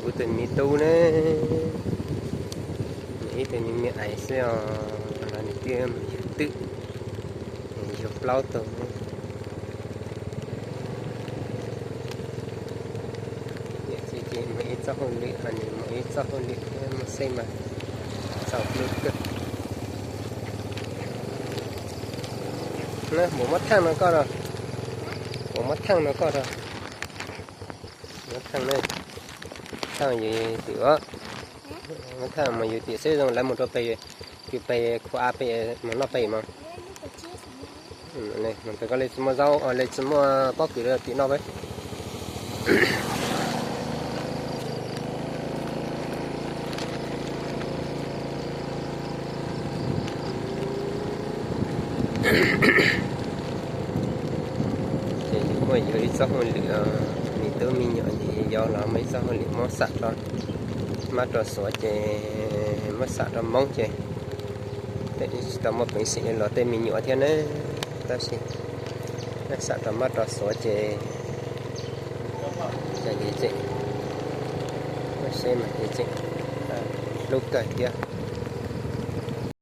Kuv tus me tub ne, nws ib tug me me ais xwb os, no nws twb mus yug twm, yug plaub tug. Ces mus ib txoj hauj lwm, ho nws mus ib txoj hauj lwm thiab, muaj xeeb mas txaus hlub kawg. Mus muab thaaj no koj, mus muab thaaj no koj, muab thaaj, thaaj yus tim, muab thaaj mus yus tim xwb zoo lawv mus rau pem, kws pem khu av pem mus noj pem mas. Koj le tsi muaj zaub, le tsi muaj pob kws tim noj peb. Ces yus muaj yus ib txoj hauj lwm, me tub me nyuam ces yus yau los muaj ib txoj hauj lwm muab xam rau mab rau suav ces muab xam rau Hmoob ces tsis tau muaj peev xwm los tej me nyuam thiab na, tab sis muab xam rau mab rau suav ces tseem, muaj seb mas ces tseem hlub kawg thiab.